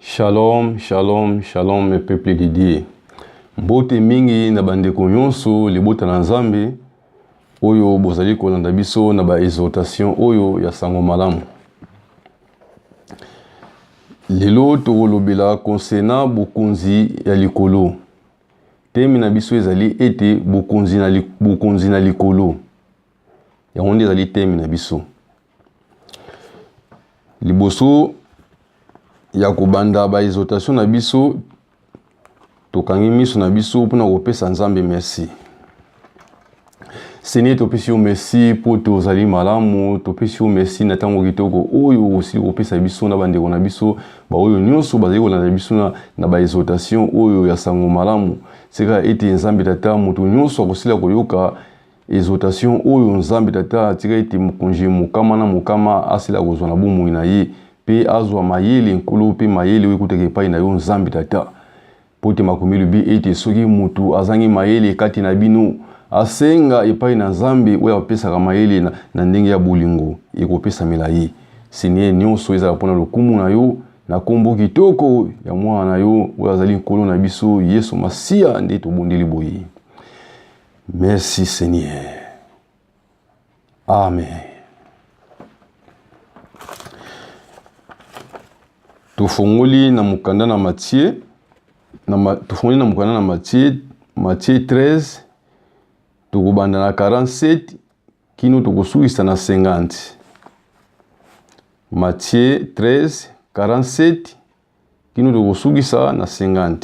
Shalom, shalom, shalom, mes peuples de Dieu. Mbote mingi na bandeko nyonso libota na Nzambe oyo bozali kolanda biso na ba exhortation oyo ya sango malamu. Lelo tokolobela concernant bokonzi ya likolo. Teme na biso ezali ete bokonzi na, bokonzi na likolo. Yango nde ezali teme na biso. Liboso ya kobanda ba exhortation na biso, tokangi miso na biso mpona kopesa Nzambe merci. Seigneur, topesi yo merci mpo tozali malamu, topesi yo merci na ntango kitoko oyo osili kopesa biso na bandeko na biso baoyo nyonso bazali kolanda biso na, na ba exhortation oyo ya sango malamu. Sika ete Nzambe Tata moto nyonso akosila koyoka Exhortation oyo Nzambe Tata atika ete mokonzi mokama na mokama asila kozwa na bomoi na ye mpe azwa mayele Nkolo mpe mayele oyo ekutaka epai na yo Nzambe Tata. Mpo ete makomi elobi ete soki moto azangi mayele kati na bino asenga epai na Nzambe oyo apesaka mayele na, na ndenge ya bolingo ekopesamela ye. Seigneur, nyonso ezala mpo na lokumu na yo na nkombo kitoko ya mwana na yo oyo azali Nkolo na biso Yesu Masiya nde tobondeli boye. Merci Seigneur. Amen. Tofongoli na mokanda na Matthieu, na ma, tofongoli na mokanda na Matthieu, Matthieu 13, tokobanda na 47 kino tokosukisa na 50. Matthieu 13, 47 kino tokosukisa na 50.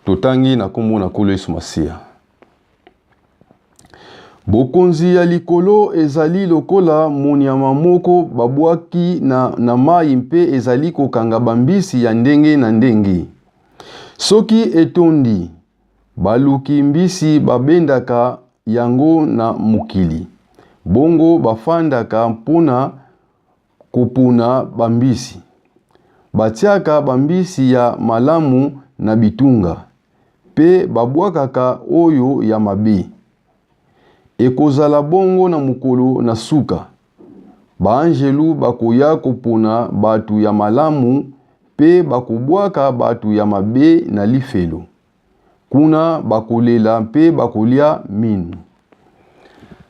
Totangi na nkombo na Nkolo Yesu Masiya. Bokonzi ya likolo ezali lokola monyama moko babwaki na, na mai mpe ezali kokanga bambisi ya ndenge na ndenge. Soki etondi, baluki mbisi babendaka yango na mokili, bongo bafandaka mpona kopona bambisi. Batiaka bambisi ya malamu na bitunga, mpe babwakaka oyo ya mabe. Ekozala bongo na mokolo na suka. Baanjelu bakoya kopona bato ya malamu mpe bakobwaka bato ya mabe na lifelo. Kuna bakolela mpe bakolia minu.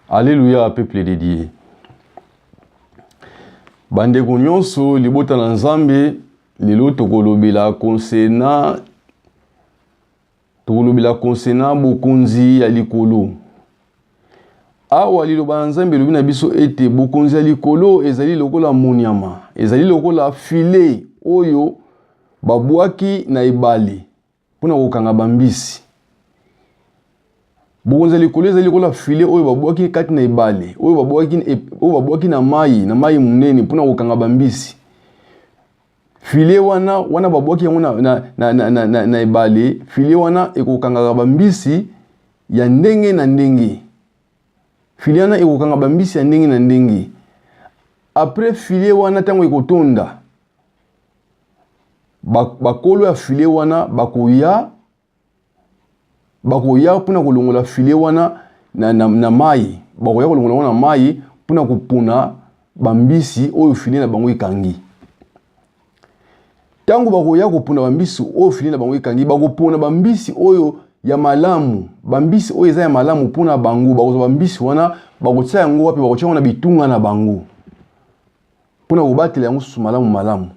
Alleluia, peuple de Dieu. Bandeko nyonso libota na Nzambe, lelo tokolobela concernant tokolobela concernant bokonzi ya likolo. Awa liloba na Nzambe elobi na biso ete bokonzi ya likolo ezali lokola monyama, ezali lokola filet oyo babwaki na ebale mpo na kokanga bambisi. Bokonzi ya likolo ezali lokola filet oyo babwaki kati na ebale, oyo babwaki, oyo babwaki na mai, na mai monene mpo na kokanga bambisi. Filet wana wana babwaki yango na, na, na, na, na, na, na ebale, filet wana ekokangaka bambisi ya ndenge na ndenge. Filet wana ekokanga bambisi ya ndenge na ndenge. Après filet wana ntango ekotonda, bakolo ya filet wana bakoya bakoya mpona kolongola filet wana na, na, na mai bakoya kolongola yango na mai mpona kopona bambisi oyo filet na bango ekangi ntango bakoya kopona bambisi oyo filet na bango ekangi bakopona bambisi oyo ya malamu bambisi oyo eza ya malamu mpona bango bakozwa bambisi wana bakotia yango wapi bakotia yango na bitunga na bango mpo na kobatela yango susu malamu malamu.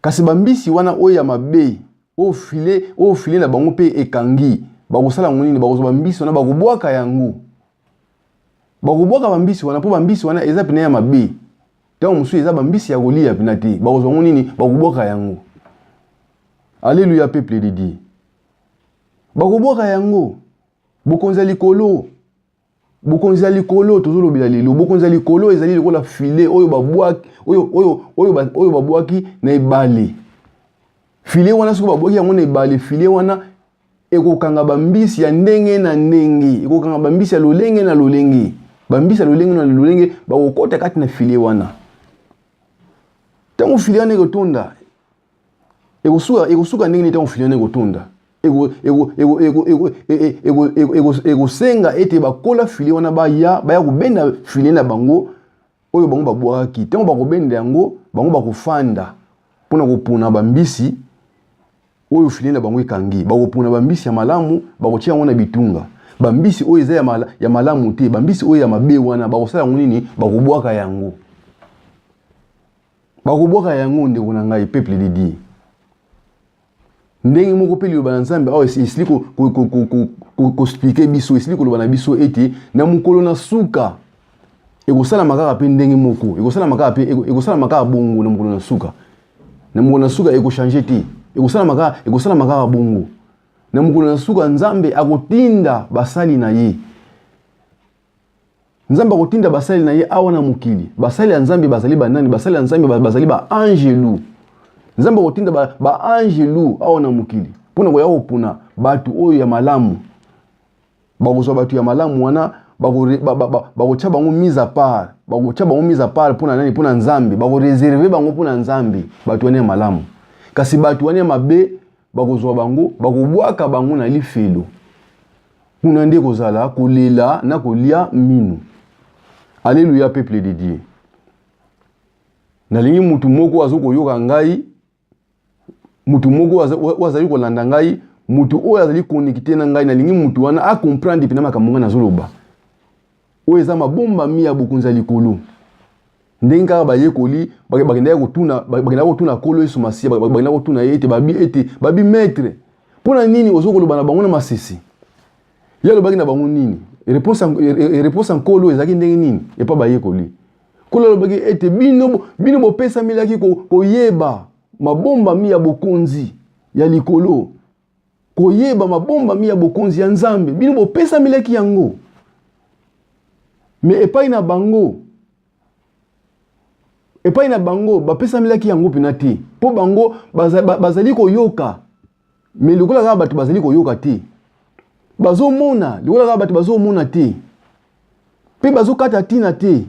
Kasi bambisi wana oyo ya mabe, oyo file, oyo file na bango mpe ekangi, bakosala yango nini? Bakozwa bambisi wana, bakobwaka yango, bakobwaka bambisi wana mpo bambisi wana eza pene ya mabe. Ntango mosusu eza bambisi ya kolia pena te, bakozwa yango nini? Bakobwaka yango. Alléluia, peuple de Dieu. Bakobwaka yango. Bokonzi ya likolo Bokonzi ya likolo tozolobela lelo, bokonzi ya likolo ezali lokola filet oyo babwaki oyo oyo oyo oyo babwaki na ebale. Filet wana soki babwaki yango na ebale, filet wana ekokanga bambisi ya ndenge na ndenge, ekokanga bambisi ya lolenge na lolenge, bambisi ya lolenge na lolenge bakokota kati na filet wana. Ntango filet wana ekotonda, ekosuka ekosuka ndenge nini ntango filet wana ekotonda? Ekosenga ete bakola filet wana baya baya kobenda filet na bango oyo bango babwakaki. Ntango bakobenda yango, bango bakofanda. mpo na kopona bambisi oyo filet na bango ekangi. Bakopona bambisi ya malamu, bakotia yango na bitunga. Bambisi oyo eza ya, mal, ya malamu te, bambisi oyo ya mabe wana, bakosala yango nini? Bakobwaka yango. Bakobwaka yango, ndeko na ngai, peuple de Dieu. Ndenge moko mpe liloba na Nzambe awa esili koexpliquer biso, esili koloba na biso ete na mokolo na suka ekosalama kaka mpe ndenge moko, ekosalama kaka mpe ekosalama kaka bongo na mokolo na suka. Na mokolo na suka ekochanger te, ekosalama kaka, ekosalama kaka bongo. Na mokolo na suka Nzambe akotinda basali na ye. Nzambe akotinda basali na ye awa na mokili. Basali ya Nzambe bazali banani? Basali ya Nzambe bazali baangelu. Nzambe akotinda baangelu ba awa na mokili mpo na koya kopona bato oyo ya malamu. Bakozwa bato ya malamu wana, bakotya bango mise à part, bakotya bango mise à part mpo na nani? Mpo na Nzambe. Bakoréserver bango mpo na Nzambe, bato wana ya malamu. Kasi bato wana ya mabe bakozwa bango, bakobwaka bango na lifelo. Kuna nde kozala kolela na kolia minu. Alléluia, peuple de Dieu. Nalingi mutu moko azo koyoka ngai, mutu moko oyo azali kolanda ngai, mutu oyo azali connecté na ngai, nalingi mutu wana a comprendre mpenza makambo ngai nazoloba. Oyo eza mabombami ya bokonzi ya likolo. Ndenge kaka bayekoli bakendaki kotuna, bakendaki kotuna Nkolo Yesu Masiya, bakendaki kotuna ye ete babi ete babi maître, mpo na nini ozo koloba na bango na masese? Ye alobaki na bango nini? Réponse ya Nkolo ezalaki ndenge nini epa bayekoli? Nkolo alobaki ete bino, bino bopesamelaki koyeba mabombami ya bokonzi ya likolo, koyeba mabombami ya bokonzi ya Nzambe, bino bopesamelaki yango. Mais epai na bango, epai na bango bapesamelaki yango mpenza te, mpo bango bazali koyoka, mais lokola kaka bato bazali koyoka te, bazomona lokola kaka bato bazomona te, mpe bazokata ntina te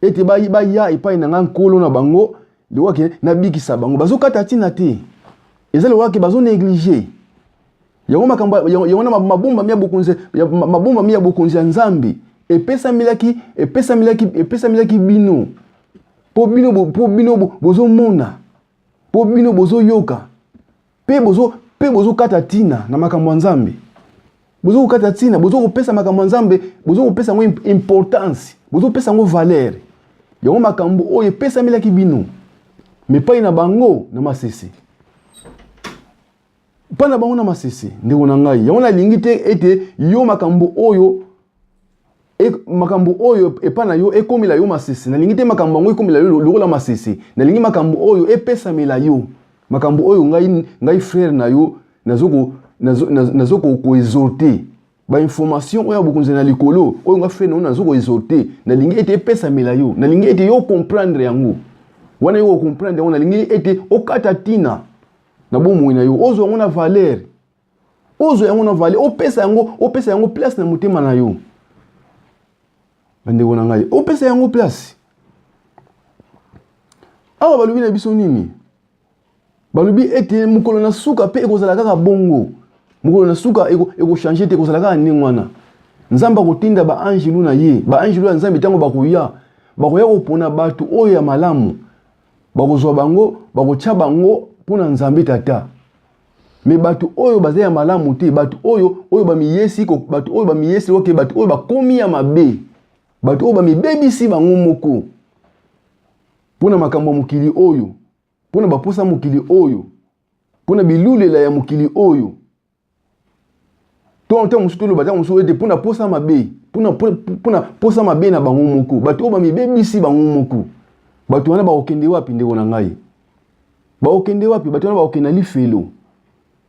ete baya epai na ngai Nkolo na bango lokola ke nabikisa bango. Bazokata ntina te, eza lokola ke bazonégliger yango. Makambo yango na mabombami ya bokonzi, mabombami ya bokonzi ya Nzambe epesamelaki, epesamelaki, epesamelaki bino mpo bino, mpo bino bozomona, mpo bino bozoyoka, mpe bozo mpe bozokata ntina na makambo ya Nzambe. Bozokokata ntina, bozokopesa makambo ya Nzambe, bozokopesa yango importance, bozopesa yango valeur. Yango makambo oyo epesamelaki bino, mais epai na bango na masese, mpa na bango na masese. Ndeko na ngai, yango nalingi te ete yo makambo oyo e, makambo oyo epai na yo ekomela yo masese. Nalingi te makambo yango ekomela yo lokola masese. Nalingi makambo oyo epesamela yo, makambo oyo ngai, ngai frère na yo nazo koexhorter, bainformation oyo ya bokonzi na likolo oyo ngai frère na yo nazo koexhorter, nalingi ete epesamela yo. Nalingi ete yo comprendre yango wana, yo kocomprendre yango. Nalingi ete okata ntina na bomoi na yo, ozwa yango na valeur, ozwa yango na valeur, opesa yango, opesa yango place na motema na yo. Bandeko na ngai, opesa yango place. Awa balobi na biso nini? Balobi ete mokolo na suka mpe ekozala kaka bongo. Mokolo na suka ekochanger te, ekozala kaka ndenge wana. Nzambe akotinda baangelu na ye. Baangelu ya Nzambe ntango bakoya, bakoya kopona bato oyo ya malamu, bakozwa bango, bakotya bango mpo na Nzambe Tata. Mais bato oyo baza ya malamu te, bato oyo oyo bamiyesi, bato oyo bamiyesi oke, bato oyo bakomi ya mabe, bato oyo bamibebisi bango moko mpo na makambo ya mokili oyo, mpo na baposa mokili oyo, mpo na bilulela ya mokili oyo, to ntango mosusu toloba ntango mosusu ete mpo na posa mabe, mpo na posa mabe na bango moko, bato oyo bamibebisi bango moko, bato wana bakokende wapi? Ndeko na ngai, bakokende wapi? Bato wana bakokende na lifelo.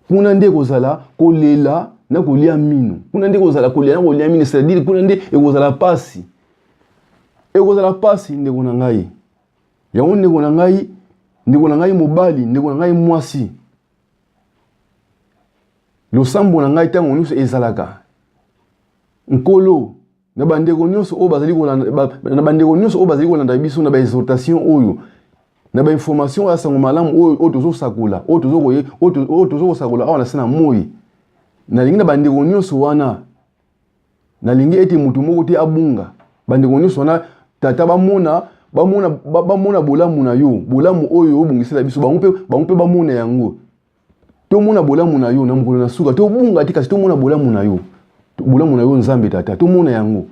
Kuna nde ekozala kolela na kolia mino. Kuna nde ekozala kolela na kolia mino, c'est-à-dire kuna nde ekozala pasi, ekozala pasi, ndeko na ngai. Yango ndeko na ngai, ndeko na ngai mobali, ndeko na ngai mwasi, losambo na ngai ntango nyonso ezalaka: Nkolo, na bandeko nyonso oyo bazali kolanda, na bandeko nyonso oyo bazali kolanda biso na baexhortation oyo, na bainformation oyo ya sango malamu oyo, oyo tozosakola, oyo tozokosakola awa na se na moi, nalingi na bandeko nyonso wana, nalingi ete motu moko te abunga. Bandeko nyonso wana, Tata, bamona. Bamona, bamona bolamu na yo, bolamu oyo obongisela biso, bango mpe, bango mpe bamona yango. Tomona bolamu na yo na mokolo na suka, tobunga te, kasi tomona bolamu na yo, bolamu na yo Nzambe Tata, tomona yango.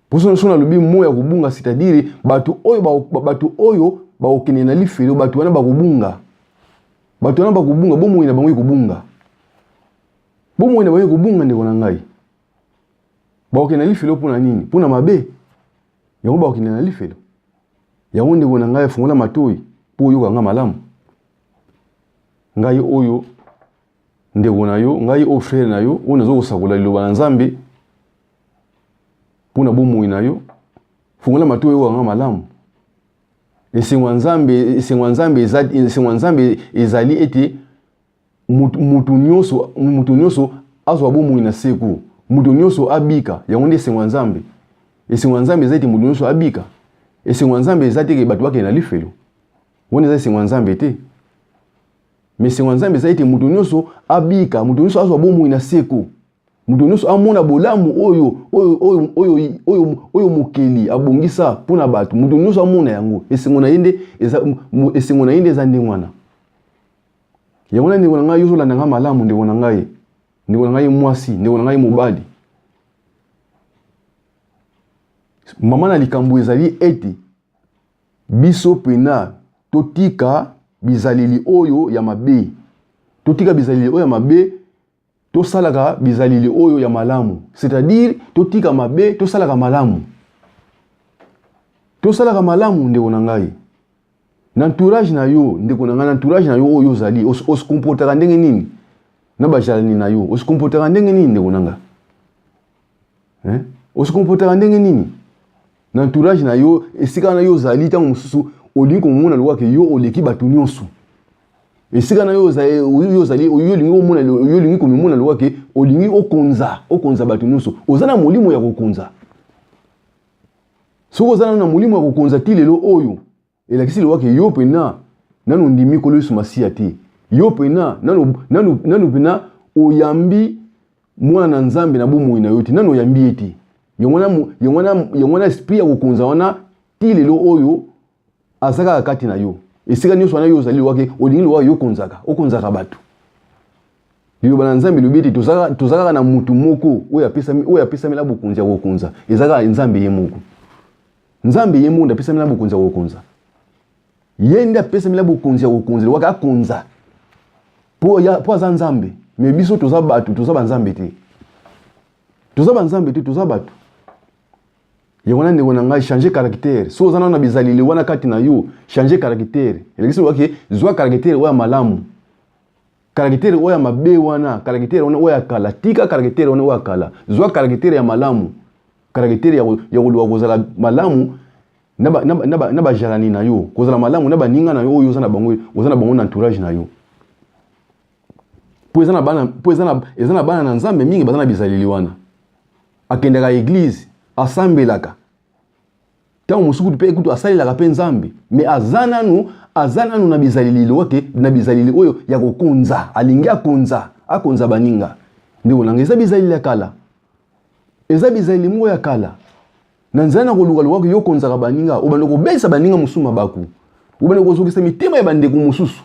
Poso so nalobi mo ya kobunga, c'est-à-dire bato oyo bato oyo bakokende na lifelo, bato wana bakobunga, bato wana bakobunga, bomoi na bango ekobunga, bomoi na bango ekobunga. Ndeko na ngai, bakokende na lifelo mpo na nini? Mpo na mabe yango bakokende na lifelo yango. Ndeko na ngai, afungola matoi mpo oyoka nga malamu. Ngai oyo ndeko na yo, ngai oyo frere na yo, oyo nazo kosakola liloba na Nzambe mpo na bomoi na yo. Fungola matoi oyoka nga malamu. Esengo ya Nzambe, esengo ya Nzambe, esengo ya Nzambe ezali ete mutu nyonso, mutu nyonso azwa bomoi na seko, mutu nyonso abika. Yango nde esengo ya Nzambe. Esengo ya Nzambe eza ete mutu nyonso abika. Esengo ya Nzambe eza te ke bato bakende na lifelo. Wana eza esengo ya Nzambe te. Mais esengo ya Nzambe eza ete mutu nyonso abika, mutu nyonso azwa bomoi na seko, moto nyonso amona bolamu oyo oyo oyo oyo oyo oyo mokeli abongisa mpo na bato, moto nyonso amona yango. Esengo na ye nde eza, esengo na ye nde eza ndenge wana. Yango na ndeko na ngai, yo ozolanda ngai malamu, ndeko na ngai, ndeko na ngai mwasi, ndeko na ngai mobali, mama na likambo ezali ete biso mpena totika bizaleli oyo ya mabe, totika bizaleli oyo ya mabe, tosalaka bizaleli oyo ya malamu, c'est-à-dire totika mabe, tosalaka malamu, tosalaka malamu. Ndeko na ngai, na entourage na yo, ndeko na ngai, na entourage na yo oyo ozali, oscomportaka ndenge nini na bajalani na yo? Oscomportaka ndenge nini, ndeko na ngai, hein? Oscomportaka ndenge nini na entourage na yo, esika na yo ozali? Ntango mosusu olingi komona lokola ke yo oleki bato nyonso. Esika na yo ozali, yo olingi komona, yo olingi komimona lokola ke olingi okonza, okonza bato nyonso. Oza na molimo ya kokonza. Soki oza nano na molimo ya kokonza ti lelo oyo, elakisi lokola ke yo mpena nano ondimi Nkolo Yesu Masiya te. Yo mpena nano, nano, nano mpena oyambi Mwana na Nzambe na bomoi na yo te, nano oyambi ye te. Yango wana, yango wana, yango wana esprit ya kokonza wana ti lelo oyo aza kaka kati na yo. Esika nyonso wana yo ozali, lowake olingi lowa yo okonzaka, okonzaka bato. Liloba na Nzambe elobi ete toza kaka na motu moko oyo apesami, oyo apesamela bokonzi ya kokonza, eza kaka Nzambe ye moko. Nzambe ye moko nde apesamela bokonzi ya kokonza. Ye nde apesamela bokonzi ya kokonza, lowake akonza po aza Nzambe. Me biso toza bato, toza banzambe te, toza banzambe te, toza bato. Yango wana, ndeko na ngai, change caractère. So oza nano na bizaleli wana kati na yo, change caractère. Elakisi lobaki zwa caractère oyo ya malamu. Caractère oyo ya mabe wana, caractère wana oyo ya kala, tika caractère wana oyo ya kala, zwa caractère ya malamu, caractère ya koluka kozala malamu na bajalani na yo, kozala malamu na baninga na yo oyo oza na bango, oza na bango na entourage na yo. Po eza na bana, po eza na, eza na bana na Nzambe mingi baza na bizaleli wana. Akendaka eglise, asambelaka, ntango mosusu kutu mpe kutu asalelaka mpe Nzambe, me aza nanu, aza nanu na bizaleli loke na bizaleli oyo ya kokonza, alingi akonza, akonza baninga. Ndeko nanga, eza bizaleli ya kala, eza bizaleli moko ya kala. Na nzela na koluka lokola yo okonzaka baninga, obanda kobebisa baninga mosusu mabaku, obanda kozokisa mitema ya bandeko mosusu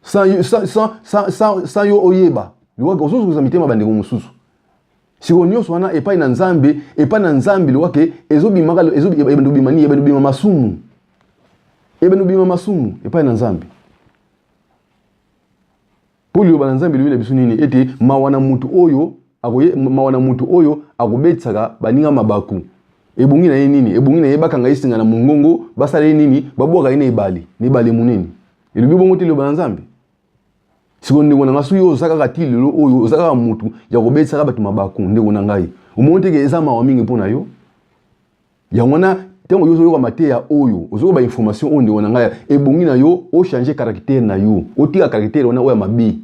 sans yo oyeba. Lokola ozozokisa mitema ya bandeko mosusu, sikoyo nyonso wana epai na Nzambe, epai na Nzambe lokola ke ezobimaka, ebanda kobima nini? Ebanda kobima masumu, ebanda kobima masumu epai na Nzambe. Mpo liloba na Nzambe elobi na biso nini? Ete mawa na mutu oyo akoye, mawa na mutu oyo akobetisaka baninga mabaku. Ebongi na ye nini? Ebongi na ye bakanga ye singa na mongongo, basala ye nini? Babwaka ye na ebale, na ebale monene. Elobi bongo te liloba na Nzambe? Sikoyo ndeko na ngai, soki oza kaka ti lelo oyo oza kaka mutu ya kobetisaka bato mabaku, ndeko na ngai, omoni te ke eza mawa mingi mpo na yo? Yango wana ntango yo ozoyoka mateya oyo, ozoyoka bainformation oyo, ndeko na ngai, ebongi na yo ochange caractère na yo, otika caractère wana oyo ya mabe,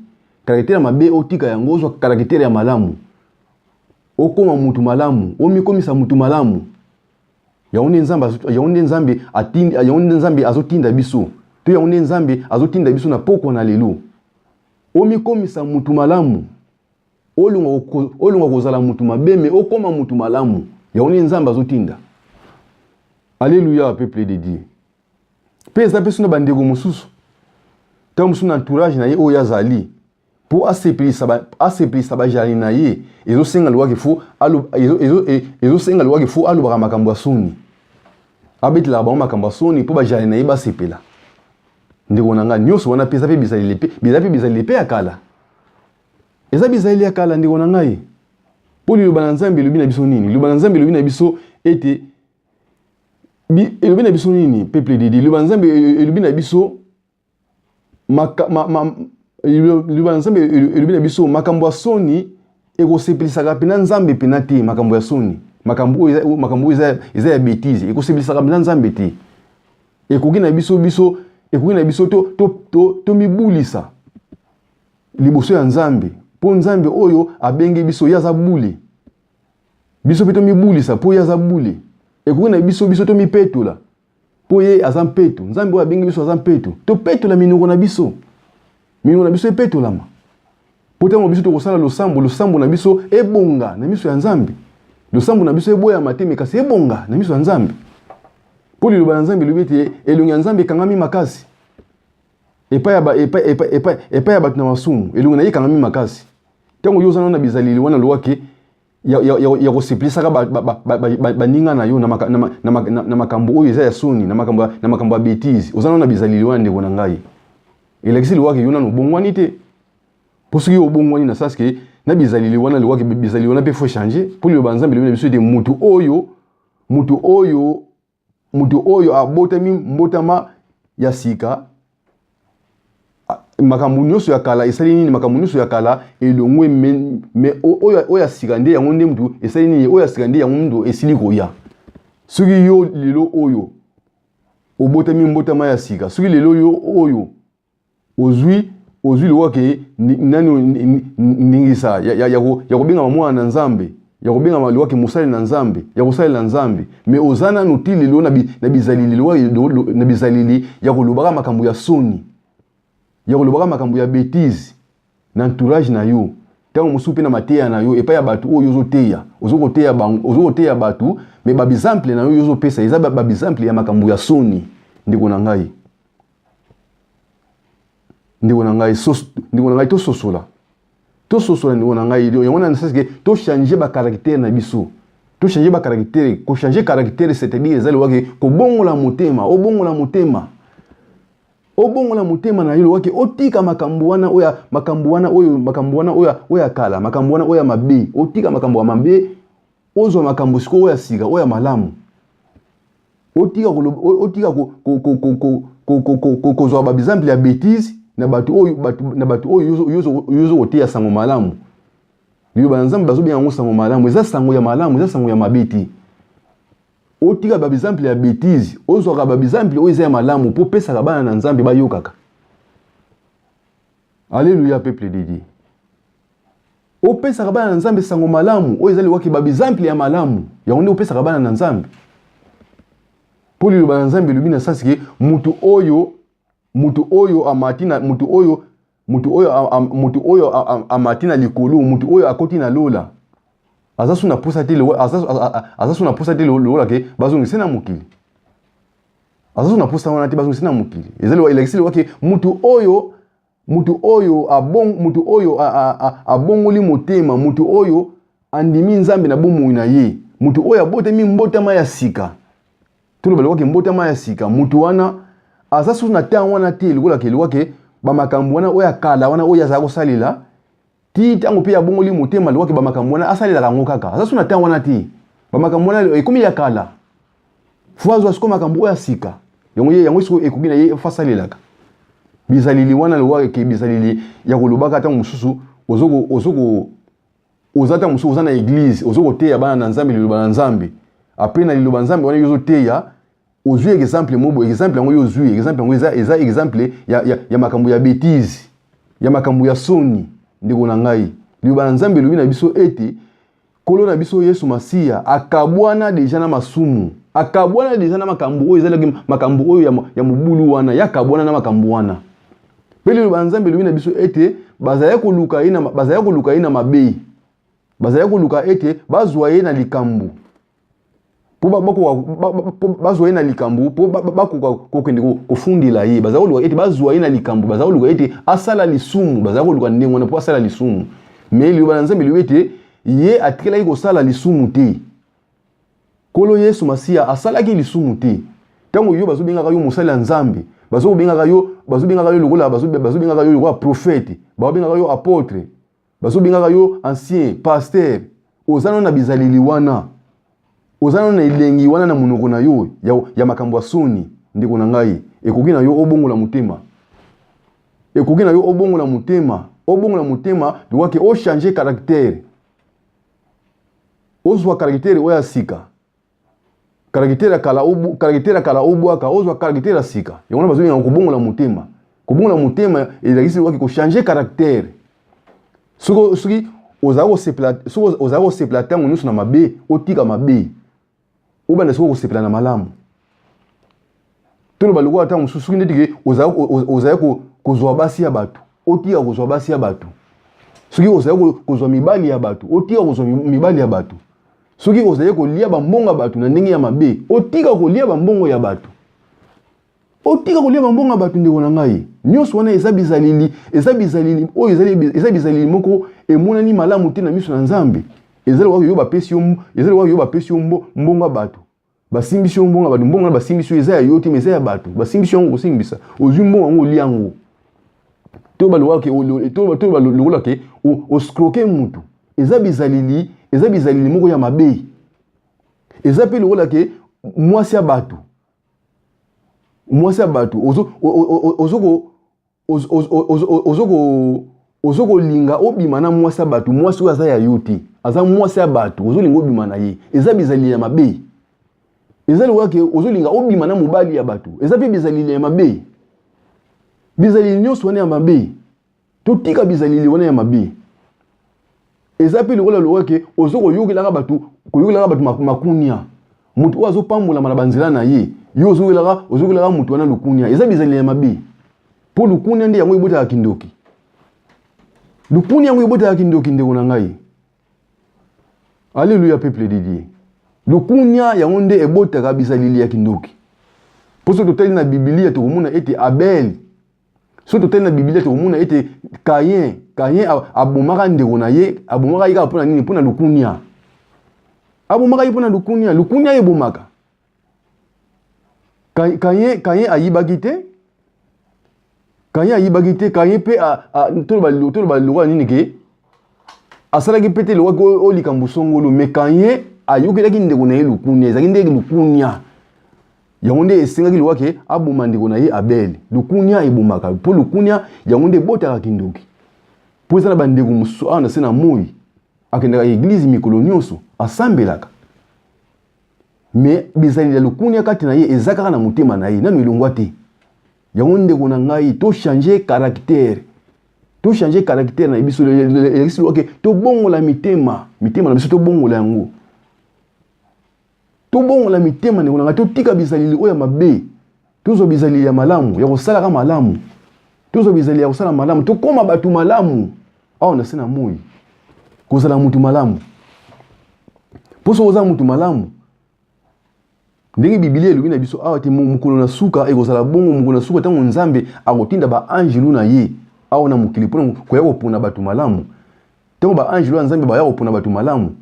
caractère ya mabe otika yango, ozwa caractère ya malamu, okoma mutu malamu, omikomisa mutu malamu. Yango nde Nzambe, yango nde Nzambe atindi, yango nde Nzambe azotinda biso, to yango nde Nzambe azotinda biso na pokwa na lelo. Omikomisa mutu malamu, olonga kozala mutu mabe, me okoma mutu malamu. Yango nde Nzambe azotinda. Alleluia, peuple de Dieu. Mpe eza mpe so na bandeko mosusu, ntango mosusu na entourage na ye oyo azali, mpo asepelisa bajali na ye, ezosenga lowaki fo ezosenga lowaki fo alobaka makambo ya soni, abetelaka bango makambo ya soni mpo bajali na ye basepela. Ndeko na ngai, nyonso wana mpe eza mpe bizaleli mpe eza mpe bizaleli mpe ya kala, eza bizaleli ya kala, ndeko na ngai. Mpo liloba na Nzambe elobi na biso nini? Liloba na Nzambe elobi na biso ete, elobi na biso nini, peuple de Dieu? Liloba na Nzambe elobi na biso liloba na Nzambe elobi na biso makambo ya soni ekosepelisaka mpena Nzambe mpena te. Makambo ya soni, makambo oyo eza ya bêtise, ekosepelisaka mpena Nzambe te. Ekoki na biso biso ekoki na biso tomibulisa liboso ya Nzambe, mpo Nzambe oyo abengi biso, ye aza bule. Biso mpe tomibulisa mpo ye aza bule. Ekoki na biso biso tomipetola mpo ye aza mpeto. Nzambe oyo abengi biso aza mpeto. Topetola minoko na biso, minoko na biso epetolama, mpo ntango biso tokosala losambo, losambo na biso ebonga na miso ya Nzambe. Losambo na biso eboyama te, me kasi ebonga na miso ya Nzambe, mpo liloba na Nzambe elobi ete elongi ya Nzambe ekangami makasi epai ya bato na masumu. Elongi na ye ekangami makasi. Ntango yo oza nano na bizaleli wana lowake ya kosepelisaka baninga na yo na makambo oyo eza ya soni, na makambo ya bêtise, oza nano na bizaleli wana, ndeko na ngai, elakisi lowake yo nano obongwani te. Mpo soki obongwani na sens ke na bizaleli wana, lowake bizaleli wana mpe faut changer. Mpo liloba Nzambe elobi na biso ete mutu oyo abotami mbotama ya sika, makambo nyonso ya kala esali nini? Makambo nyonso ya kala elongwe, me oyo ya sika nde yango nde mutu esali nini? Oyo ya sika nde yango mutu esili koya. Soki yo lelo oyo obotami mbotama ya sika, soki lelo yo oyo ozwi lowake nani ndingisa ya kobengama mwana na Nzambe, ya kobengama lowake mosali na Nzambe, ya kosalela Nzambe, me oza nanu ti lelo na bizaleli ya kolobaka makambo ya soni, ya kolobaka makambo ya bêtise na entourage na yo, ntango mosusu mpe na mateya na yo epai ya bato oyo ozoteya, ozokoteya bato, me baexemple na yo yo ozopesa eza baexemple ya makambo ya soni, ndeko na ngai, ndeko na ngai, ndeko na ngai, tososola, tososola, ndeko na ngai. Yango na sens ke tochange bacaractère na biso, tochange bacaractère. Kochange caractère, c'est-à-dire eza lowake kobongola motema. Obongola motema, obongola motema na yo, lowake otika makambo wana oyo, makambo wana oyo, makambo wana oyo, oyo ya kala, makambo wana oyo ya mabe. Otika makambo ya mabe, ozwa makambo sikoyo oyo ya sika, oyo ya malamu. Otika kozwa baexemple ya bêtise na bato oyo yo ozokoteya sango malamu. Liloba na Nzambe bazobenga yango sango malamu. Eza sango ya malamu, eza sango ya mabe te. Otika baexemple ya bêtise, ozwaka baexemple oyo eza ya malamu mpo opesaka bana na Nzambe bayokaka. Alleluya, peuple de Dieu. Opesaka bana na Nzambe sango malamu oyo ezali waki baexemple ya malamu, yango nde opesaka bana na Nzambe. Mpo liloba na Nzambe elobi na sens ke mutu oyo amati na mutu oyo amati na likolo, mutu oyo akoti na lola, aza su na posa te, aza su na posa te lokola ke bazongise na mokili. Aza su na posa wana te, bazongise na mokili. Ezali elakisi lokola ke mutu oyo abongoli motema, mutu oyo andimi Nzambe na bomoi na ye, mutu oyo abotami mbotama ya sika, toloba lokola ke mbotama ya sika, mutu wana aza susu na ntango wana te lokola ke bamakambo wana oyo ya kala wana oyo azala kosalela ti ntango mpe abongoli motema, lokola ke bamakambo wana asalelaka yango kaka, aza susu na ntango wana te. Bamakambo wana ekomi ya kala, fo azwa sikoyo makambo oyo ya sika. Yango ye, yango sikoyo ekoki na ye, fo asalelaka bizaleli wana lokola ke bizaleli ya kolobaka. Ntango mosusu ozoko oza, ntango mosusu oza na église, ozo koteya bana na Nzambe liloba na Nzambe. Apres na liloba Nzambe wana yo ozoteya, ozwi exemple mobo, exemple yango yo ozwi, exemple yango eza exemple ya makambo ya bêtise, ya makambo ya soni. Ndeko na ngai, liloba na Nzambe elobi na biso ete Nkolo na biso Yesu Masiya akabwana deja na masumu, akabwana deja na makambo oyo ezalaki makambo oyo ya mobulu wana, ye akabwana na makambo wana. Mpe liloba ya Nzambe elobi na biso ete bazali koluka ye na mabe, bazali koluka ete bazwa ye na likambo. Mpo bazwa ye na likambo, mpo bakoka kokende kofundela ye. Baza koluka ete bazwa ye na likambo, baza koluka ete asala lisumu, baza koluka ndenge wana mpo asala lisumu. Me liloba na Nzambe elobi ete ye atikelaki kosala lisumu te. Nkolo Yesu Masiya asalaki lisumu te. Ntango yo bazobengaka yo mosali ya Nzambe, bazobengaka yo, bazobengaka yo lokola, bazobengaka yo lokola prophète, babengaka yo apôtre, bazobengaka yo ancien pasteur, oza nano na bizaleli wana, oza nano na elengi wana na monoko na yo ya makambo ya soni. Ndeko na ngai, ekoki na yo obongola motema, ekoki na yo obongola motema, obongola motema lokola ke ochange caractère, ozwa caractère oyo ya sika, caractère ya kala, caractère ya kala obwaka, ozwa caractère ya sika. Yango wana bazobenga kobongola motema. Kobongola motema elakisi lokola kochange caractère. Soki ozala kosepela, soki ozala kosepela ntango nyonso na mabe, otika mabe, obanda soki kosepela na malamu. Toloba lokola ntango mosusu soki ndeti ke ozali kozwa basi ya bato, otika kozwa basi ya bato. Soki ozali kozwa mibali ya bato, otika kozwa mibali ya bato. Soki ozali kolia bambongo ya bato na ndenge ya mabe, otika kolia bambongo ya bato. Otika kolia bambongo ya bato, ndeko na ngai. Nyonso wana eza bizaleli, eza bizaleli oyo ezali, eza bizaleli moko emonani malamu te na miso na Nzambe. Eza lokola yo bapesi yo, eza lokola yo bapesi yo mbongo ya bato. Basimbisi yo mbongo ya bato, mbongo wana basimbisi yo eza ya yo te, mais eza ya bato. Basimbisi yo yango kosimbisa, ozwi mbongo yango olia yango. To balobaka ke, to, to lokola ke oscroke mutu. Eza bizaleli, eza bizaleli moko ya mabe. Eza pe lokola ke mwasi ya bato, mwasi ya bato ozo kolinga obima na mwasi ya bato, mwasi oyo aza ya yo te, aza mwasi ya bato, ozolinga obima na ye. Eza bizaleli ya mabe. Eza lokola ke ozolinga obima na mobali ya bato, eza pe bizaleli ya mabe. Bizaleli nyonso wana ya mabe, totika bizaleli wana ya mabe. Eza pe lokola lokola ke ozo koyokelaka bato, koyokelaka bato makunia. Moto oyo azopambolama na banzela na ye, yo ozoyokelaka moto wana lukunia. Eza bizaleli ya mabe. Po lukunia nde yango ebotaka kindoki. Lukunia yango ebotaka kindoki, ndeko na ngai. Alléluia, peuple de Dieu. Lukunia yango nde ebotaka bizaleli ya kindoki. Po soki totali na Biblia tokomona ete Abel, soki totali na Biblia tokomona ete Caïn, Caïn abomaka ndeko na ye, abomaka ye kaka mpona nini? Mpona lukunia. Abomaka ye mpona lukunia. Lukunia ebomaka. Caïn, Caïn ayibaki te. Caïn ayibaki te. Caïn pe toloba lokola nini ke asalaki pe te lokola oyo likambo songolo, mais Caïn ayokelaki ndeko na ye lukunia. Ezalaki nde lukunia yango nde esengaki lokola ke aboma ndeko na ye Abel. Lukunia ebomaka, mpo lukunia yango nde ebotaka kindoki. Mpo eza na bandeko mosusu awa na se na moi, akendaka eglise mikolo nyonso, asambelaka, mais bizaleli ya lukunia kati na ye eza kaka na motema na ye, nanu elongwa te. Yango ndeko na ngai, to changer caractère, to changer caractère na biso. Elakisi lokola ke tobongola mitema, mitema na biso tobongola yango, tobongola mitema, ndeko na ngai. Totika bizaleli oyo ya mabe, tozwa bizaleli ya malamu ya kosalaka malamu, tozwa bizaleli ya kosala malamu, tokóma bato malamu awa na se na moi. Kozala mutu malamu, mpo soki oza mutu malamu, ndenge Biblia elobi na biso awa te, mokolo na suka ekozala bongo. Mokolo na suka, ntango Nzambe akotinda baangelu na ye awa na mokili mpona koya kopona bato malamu, ntango baangelu ya Nzambe baya kopona bato malamu,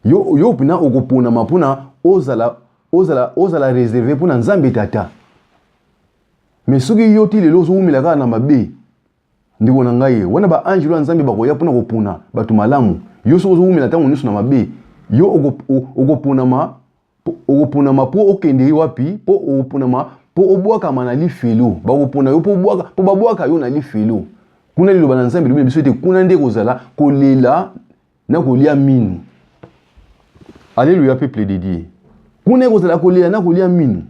yo mpena okoponama mpona ozala réservé mpona Nzambe Tata. Mais soki yo ti lelo ozowumela kaka na mabe, ndeko na ngai, wana baangelu ya Nzambe bakoya mpona kopona bato malamu, yo soki ozowumela ntango nyonso na mabe, yo okoponama, okoponama mpo okende wapi? Mpo okoponama mpo obwakama na lifelo. Bakopona yo mpo babwaka yo na lifelo. Kuna liloba na Nzambe elobi na biso ete kuna nde kozala kolela na kolia minu. Alléluia, peuple de Dieu. Kuna ekozala kolela na kolia minu.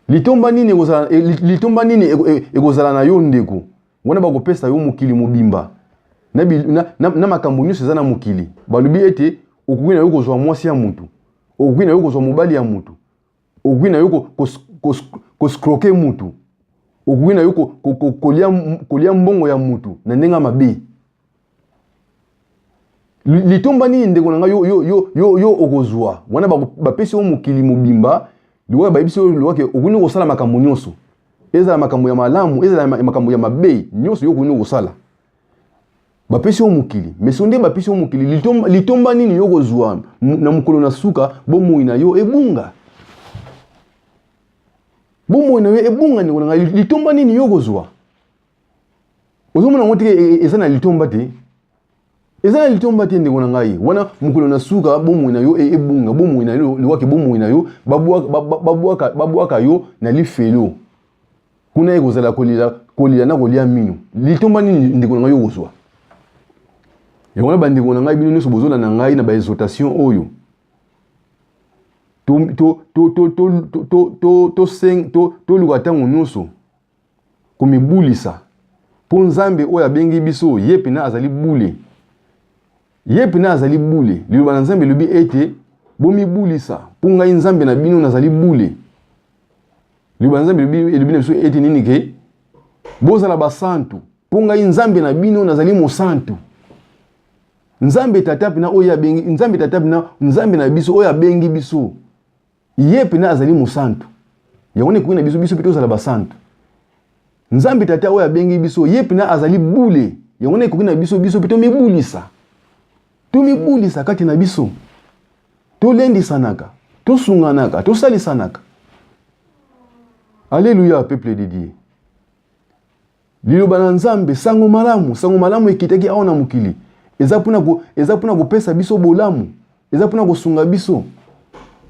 Litomba nini ekozala, litomba nini ekozala na yo, ndeko? Wana bakopesa yo mokili mobimba na makambo nyonso eza na mokili. Balobi ete okoki na yo kozwa mwasi ya mutu, okoki na yo kozwa mobali ya mutu, okoki na yo koscroke mutu, okoki na yo kolia mbongo ya mutu na ndenge ya mabe. Litomba nini ndeko na ngai yo, yo, yo, yo, yo okozwa wana bapesi yo mokili mobimba, lokola bayebisi yo lokola ke okoki kosala makambo nyonso, ezala makambo ya malamu, ezala makambo ya mabe, nyonso yo okoki kosala. Bapesi yo mokili, mais soki nde bapesi yo mokili, litomba, litomba nini yo okozwa na mokolo na suka? Bomoi na yo ebunga, bomoi na yo ebunga, ndeko na ngai, litomba nini yo okozwa? Ozomona yango te, eza na litomba te, eza na litomba te, ndeko na ngai. Wana mokolo na suka bomoi na yo ebunga, bomoi na yo liwaki, bomoi na yo babwaka, babwaka yo na lifelo kuna, ekozala kolela, kolela na kolia mino. Litomba nini, ndeko na ngai, yo kozwa yango? Na bandeko na ngai, bino nyonso bozolanda ngai na baexhortation oyo, toluka ntango nyonso komibulisa, mpo Nzambe oyo abengi biso, ye mpena azali bule, ye mpena azali bule. Liloba na Nzambe elobi ete bomibulisa, mpo ngai Nzambe na bino nazali bule. Liloba na Nzambe elobi na biso ete nini? Ke bozala basantu, mpo ngai Nzambe na bino nazali mosantu. Nzambe Tata mpena oyo abengi, Nzambe Tata mpena, Nzambe na biso oyo abengi biso, ye mpena azali mosantu. Yango nde ekoki na biso, biso mpe tozala basantu. Nzambe Tata oyo abengi biso, ye mpena azali bule. Yango nde ekoki na biso, biso mpe tomibulisa, tomibulisa kati na biso, tolendisanaka, tosunganaka, tosalisanaka. Alleluya, peuple de Dieu. Liloba na Nzambe, sango malamu, sango malamu ekitaki awa na mokili, eza mpona ko, eza mpona kopesa biso bolamu, eza mpona kosunga biso,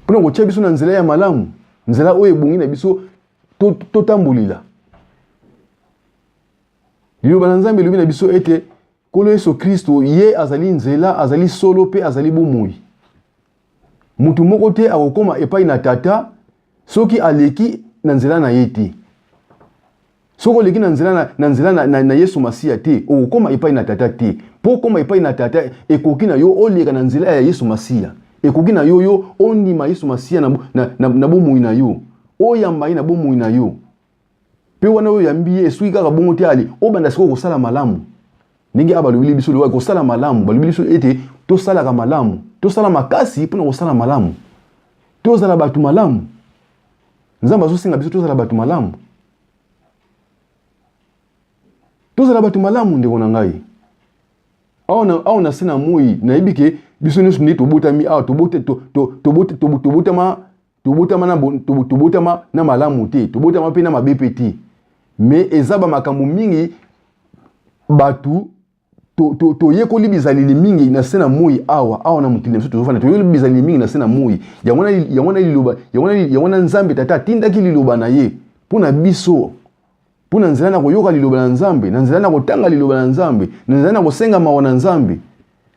mpona kotia biso na nzela ya malamu, nzela oyo ebongi na biso totambolela. To Liloba na Nzambe elobi na biso ete Nkolo Yesu Kristo ye azali nzela, azali solo mpe azali bomoi. Moto moko te akokoma epai na Tata soki aleki na nzela na ye te. Soki oleki na nzela na, na nzela na, na, na Yesu Masiya te, okokoma epai na Tata te. Mpo okoma epai na Tata, ekoki na yo oleka na nzela ya Yesu Masiya. Ekoki na yo yo ondima Yesu Masiya na, na, na, na bomoi na yo, oyamba ye na bomoi na yo. Mpe wana oyo oyambi ye, esuki kaka bongo te, ali obanda sikoyo kosala malamu. Ndenge awa balobeli biso loba kosala malamu, balobeli biso ete tosalaka malamu, tosala makasi mpona kosala malamu, tozala bato malamu. Nzambe azosenga biso tozala bato malamu, tozala bato malamu, ndeko na ngai. Awa na se na moi, nayebi ke biso nyonso nde tobotami awa, tobotama, tobotama na, tobotama na malamu te, tobotama mpe na mabe mpe te. Me eza bamakambo mingi, bato toyekoli to, to bizaleli mingi na se na moi awa, awa na mokili na biso tozofanda, toyekoli bizaleli mingi na se na moi. Yango wana liloba, yango wana Nzambe Tata atindaki liloba na ye mpo na biso, mpo na nzela na koyoka liloba na Nzambe, na nzela na kotanga liloba na Nzambe, na nzela na kosenga mawa na Nzambe.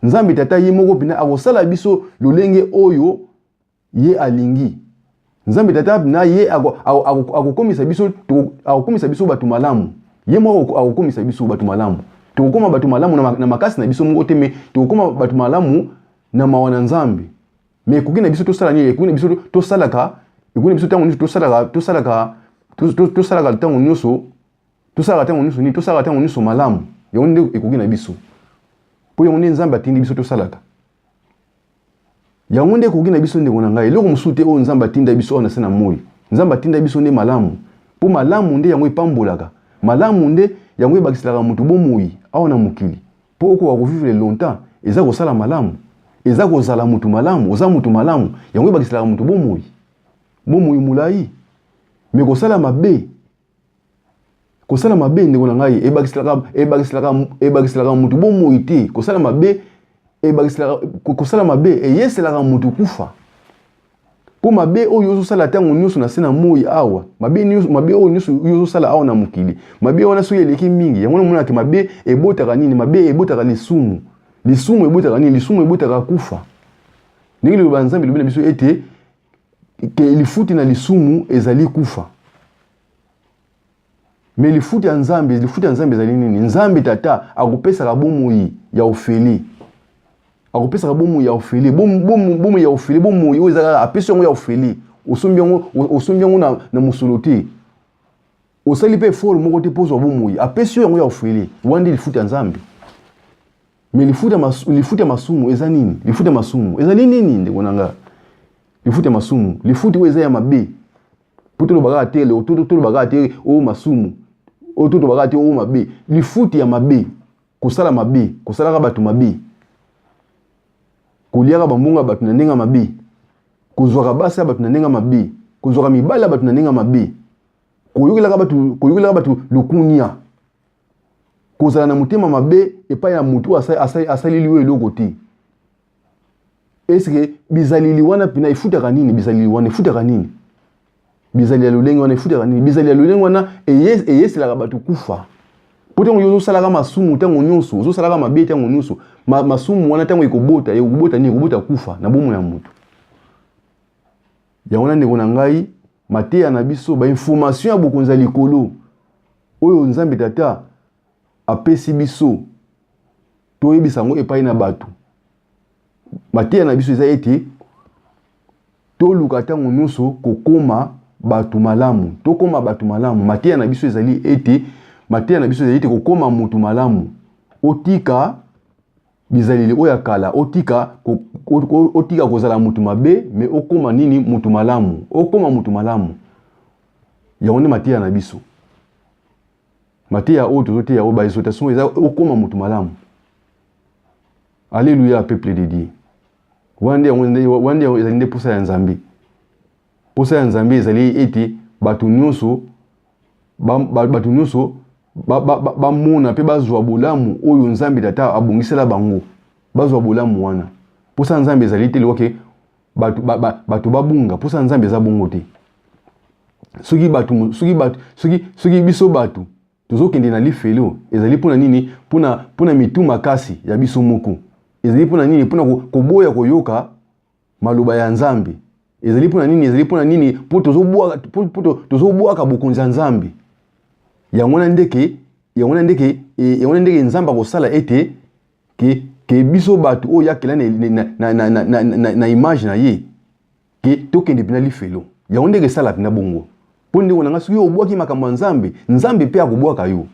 Nzambe Tata ye moko mpena akosala biso lolenge oyo ye alingi. Nzambe Tata na ye akokomisa biso, akokomisa biso bato malamu. Ye moko akokomisa biso bato malamu. Tokokoma bato malamu na makasi na biso moko te, me tokokoma bato malamu na mawa na Nzambe. Me ekoki na biso tosala nini? Ekoki na biso tosalaka, ekoki na biso ntango nyonso tosalaka, tosalaka, tosalaka ntango nyonso, tosalaka ntango nyonso nini? Tosalaka ntango nyonso malamu. Yango nde ekoki na biso, mpo yango nde Nzambe atindi biso tosalaka. Yango nde ekoki na biso, ndeko na ngai. Eloko mosusu te oyo Nzambe atinda biso awa na se na moi. Nzambe atinda biso nde malamu, mpo malamu nde yango epambolaka, malamu nde yango ebakiselaka moto bomoi awa na mokili. Mpo okoka kovivre longtemps, eza kosala malamu, eza kozala moto malamu. Oza moto malamu, yango ebakiselaka moto bomoi, bomoi molai. Me kosala mabe, kosala mabe, ndeko na ngai, ebakiselaka, ebakiselaka, ebakiselaka moto bomoi te. Kosala mabe ebakiselaka, kosala mabe eyeselaka moto kufa. Mpo mabe oyo ozosala ntango nyonso na se na moi awa, mabe nyonso, mabe oyo nyonso oyo ozosala awa na mokili, mabe wana soki eleki mingi, yango namonaka mabe ebotaka nini? Mabe ebotaka lisumu. Lisumu ebotaka nini? Lisumu ebotaka kufa. Ndenge liloba ya Nzambe elobi na biso ete ke lifuti na lisumu ezali kufa. Me lifuti ya Nzambe, lifuti ya Nzambe ezali nini? Nzambe Tata akopesaka bomoi ya ofele, akopesaka bomoi ya ofele, bomoi ya ofele, bomoi oyo ezalaka apesi yango ya ofele. Osombi yango, osombi yango na mosolo te, osali mpe effort moko te mpo ozwa bomoi, apesi yo yango ya ofele. Wana nde lifuti ya Nzambe. Mais lifuta ya masumu eza nini? Lifuta ya masumu ezali nini, ndeko na nga? Lifuta ya masumu, lifuti oyo eza ya mabe, mpo toloba kaka te, toloba kaka te oyo masumu oyo, toloba kaka te oyo mabe. Lifuti ya mabe, kosala mabe, kosalaka bato mabe, koliaka bambongo ya bato na ndenge ya mabe, kozwaka basi ya bato na ndenge ya mabe, kozwaka mibali ya bato na ndenge ya mabe, koyokelaka bato lokunia, kozala na motema mabe epai ya motu asaleli yo eloko te. Eske bizaleli wana mpena efutaka nini? Bizaleli wana efutaka nini? Bizaleli ya lolenge wana efutaka nini? Bizaleli ya lolenge wana eyeselaka bato kufa. Mpo ntango yo ozosalaka masumu ntango nyonso, ozosalaka mabe ntango nyonso, masumu wana ntango ekobota, ekobota nini? Ekobota kufa na bomoi ya moto. Yango wana, ndeko na ngai, mateya na biso, bainformation ya bokonzi ya likolo oyo Nzambe Tata apesi biso, toyebisa yango epai na bato. Mateya na biso eza ete toluka ntango nyonso kokoma bato malamu, tokoma bato malamu. Mateya na biso ezali ete kokoma moto malamu, otika bizaleli oyo ya kala, otika kozala moto mabe, mais okóma nini? Moto malamu, okóma moto malamu. Yango nde mateya na biso. Mateya oyo tozoteya, oyo baexhortation, eza okóma moto malamu. Alleluya, peuple de Dieu! Wana nde ezali nde mposa ya Nzambe. Mposa ya Nzambe ezali ete bato nyonso bamona mpe bazwa bolamu oyo Nzambe Tata abongisela bango, bazwa bolamu wana. Mposa ya Nzambe ezali te lokoke bato babunga. Mposa ya Nzambe eza bongo te. Soki bato soki bato soki soki biso bato tozokende na lifelo, ezali mpona nini? Mpona mitu makasi ya biso moko. Ezali mpona nini? Mpona koboya koyoka maloba ya Nzambe. Ezali mpona nini? Ezali mpona nini? Mpo tozobwaka bokonzi ya Nzambe. Yango wana ndeke Nzambe akosala ete ke biso bato oyo akela na image na ye, ke tokende mpena lifelo. Yango ndenge esala mpena bongo. Mpo, ndeko na ngai, soki obwaki makambo ya Nzambe, Nzambe mpe akobwaka yo.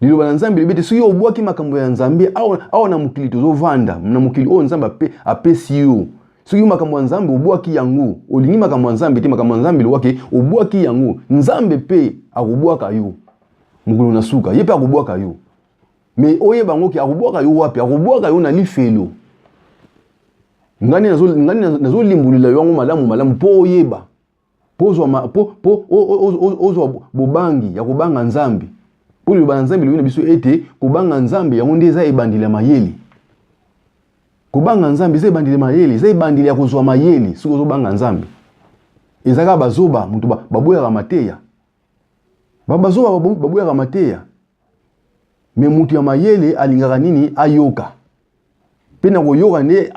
Liloba na Nzambe elobi ete soki obwaki makambo ya Nzambe awa na mokili tozovanda, na mokili oyo Nzambe apesi yo, soki makambo ya Nzambe obwaki yango, olingi makambo ya Nzambe te, makambo ya Nzambe elobwaki, obwaki yango, Nzambe mpe akobwaka yo mokolo na suka. Ye mpe akobwaka yo. Mais oyeba yango ke akobwaka yo wapi? Akobwaka yo na lifelo. Ngai nazolimbolela yo yango malamu malamu mpo oyeba, mpo ozwa bobangi ya kobanga Nzambe. Mpo liloba na Nzambe elobi na biso ete kobanga Nzambe, yango nde eza ebandeli ya mayele. Kobanga Nzambe eza ebandeli ya mayele, eza ebandeli ya kozwa mayele. Soki ozobanga Nzambe, eza kaka bazoba moto baboyaka mateya. Bazoba baboyaka mateya, mais moto ya mayele alingaka nini? Ayoka. Mpe na koyoka nde,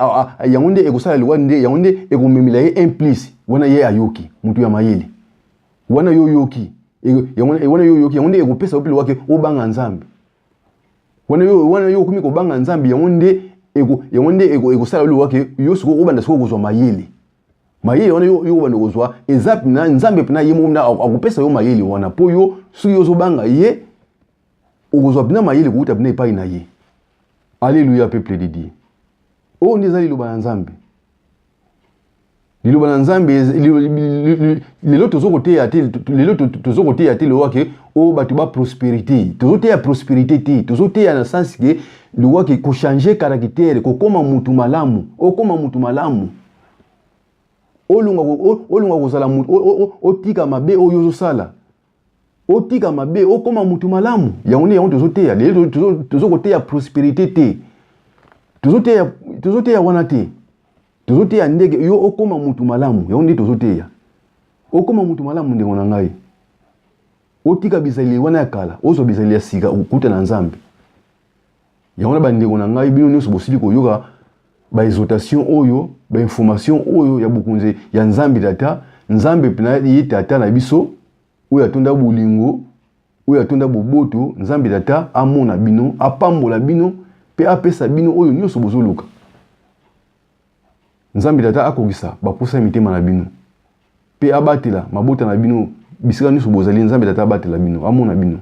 yango nde ekosala liwa, nde yango nde ekomemela ye un plus. Wana ye ayoki, moto ya mayele wana, yo oyoki wana, yo oyoki, yango nde ekopesa yo mpe liwake obanga Nzambe. Wana yo okomi kobanga Nzambe, yango nde ekosala yo liwake yo sikoyo obanda sikoyo kozwa mayele. Mayele wana yo obanda kozwa, eza mpena Nzambe, mpena ye moko akopesa yo mayele wana. Mpo yo, soki yo ozobanga ye, okozwa mpena mayele kouta mpena epai na ye. Alleluya, peuple de Dieu! Oyo nde eza liloba na Nzambe. Liloba na Nzambe lelo tozokoteya te, lelo tozokoteya te lowake oyo bato ba prospérité. Tozoteya prospérité te, tozoteya na sens ke lowake kochanger caractère, kokóma mutu malamu, okóma mutu malamu, olunga kozala mutu, otika mabe oyo ozosala, otika mabe, okóma mutu malamu. Yango nde yango tozoteya lelo. Tozokoteya prospérité te, tozoteya wana te. Tozoteya ndenge yo okóma mutu malamu. Yango nde tozoteya, okóma mutu malamu. Ndeko na ngai, otika bizaleli wana ya kala, ozwa bizaleli ya sika okuta na Nzambe. Yango na bandeko na ngai, bino nyonso bosili koyoka baexhortation oyo, bainformation oyo ya bokonzi ya Nzambe Tata. Nzambe mpena ye Tata na biso oyo atonda bolingo, oyo atonda boboto, Nzambe Tata amona bino, apambola bino mpe apesa bino oyo nyonso bozoluka. Nzambe Tata akokisa baposa ya mitema na bino mpe abatela mabota na bino bisika nyonso bozali. Nzambe Tata abatela bino, amona bino.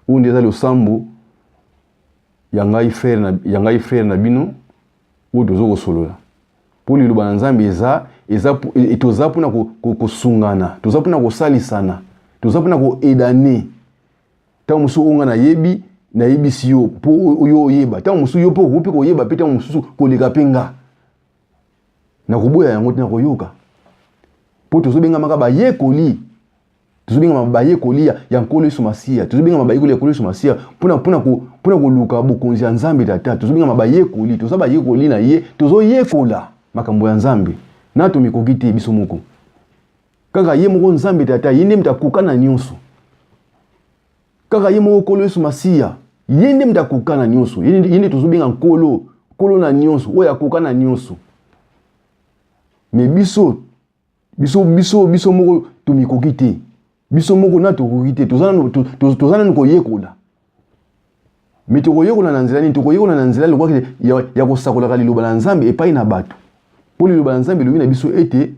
Oyo nde eza losambo. Ya ngai frère na, ya ngai frère na bino oyo tozo kosolola mpo liloba na Nzambe eza eza toza mpona kosungana, toza mpona kosalisana, toza mpona koedane. Ntango mosusu oyo ngai nayebi, nayebisi yo mpo yo oyeba. Ntango mosusu yo mpe okoki mpe koyeba mpe ntango mosusu koleka mpe nga. Nakoboya yango te, nakoyoka mpo tozobengamaka bayekoli, tozobengama bayekoli ya Nkolo Yesu Masiya, tozobengama bayekoli ya Nkolo Yesu Masiya mpona koluka bokonzi ya Nzambe Tata. Tozobengama bayekoli, toza bayekoli na ye, tozoyekola makambo ya Nzambe. Na tomikoki te biso moko, kaka ye moko Nzambe Tata, ye nde moto akoka na nyonso. Kaka ye moko Nkolo Yesu Masiya, ye nde moto akoka na nyonso. Ye nde tozobenga Nkolo, Nkolo na nyonso, oyo akoka na nyonso. Me biso biso biso biso moko tomikoki te, biso moko na tokoki te, toza nanu koyekola. Me tokoyekola na nzela nini? Tokoyekola na nzela lokola ya kosakolaka liloba na Nzambe epai na bato, mpo liloba na Nzambe elobi na biso ete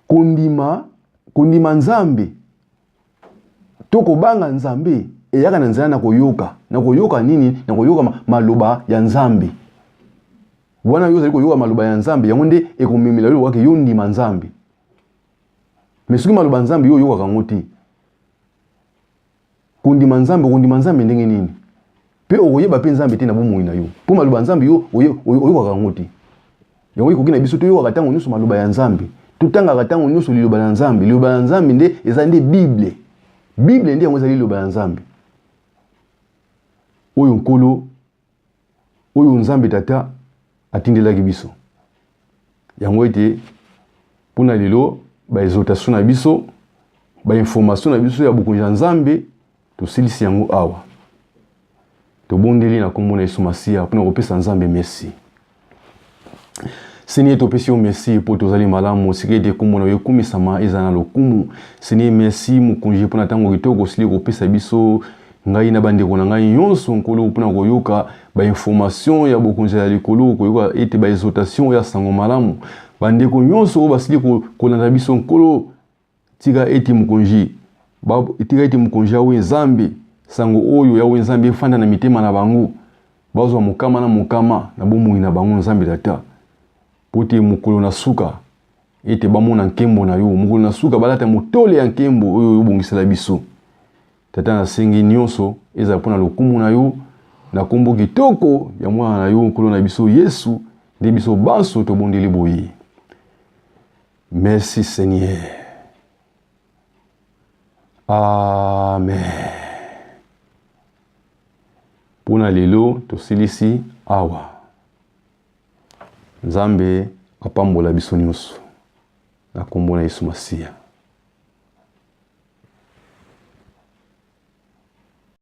kondima Nzambe to kobanga Nzambe eyaka na nzela na koyoka. Na koyoka nini? Na koyoka maloba ya Nzambe. Wana yo ozali koyoka maloba ya Nzambe, yango nde ekomemela yo lokola yo ndima Nzambe. Me soki maloba Nzambe yo oyokaka yango te, kondima Nzambe, okondima Nzambe ndenge nini? Mpe okoyeba mpe Nzambe te na bomoi na yo, mpo maloba Nzambe yo oyokaka yango te. Yango ekoki na biso toyokaka ntango nyonso maloba ya Nzambe, totangaka ntango nyonso liloba ya Nzambe. Liloba ya Nzambe nde eza nde Bible. Bible nde yango ezali liloba ya Nzambe oyo Nkolo, oyo Nzambe Tata atindelaki biso. Yango ete mpo na lelo ba exhortation na biso, ba information na biso ya bokonzi ya Nzambe, tosilisi yango awa. Tobondeli na nkombo na Yesu Masiya mpo na kopesa Nzambe merci. Seigneur, topesi yo merci mpo tozali malamu. Sika ete nkombo na yo ekumisama, ezala na lokumu. Seigneur, merci mokonzi mpo na ntango kitoko osili kopesa biso, ngai na bandeko na ngai nyonso, Nkolo, mpo na koyoka bainformation ya bokonzi ya likolo, koyoka ete baexhortation ya sango malamu. Bandeko nyonso oyo basili kolanda biso, Nkolo, tika ete mokonzi, tika ete mokonzi Yawe Nzambe, sango oyo Yawe Nzambe efanda na mitema na bango, bazwa mokama na mokama na bomoi na bango, Nzambe Tata, mpo te mokolo na suka ete bamona nkembo na yo, mokolo na suka balata motole ya nkembo oyo obongisela biso. Tata, nasengi nyonso ezala mpo na lokumu na yo, na nkombo kitoko ya mwana na yo, Nkolo na biso Yesu, nde biso banso tobondeli boye. Merci Seigneur. Amen. Mpo na lelo tosilisi awa. Nzambe apambola biso nyonso na nkombo na Yesu Masiya.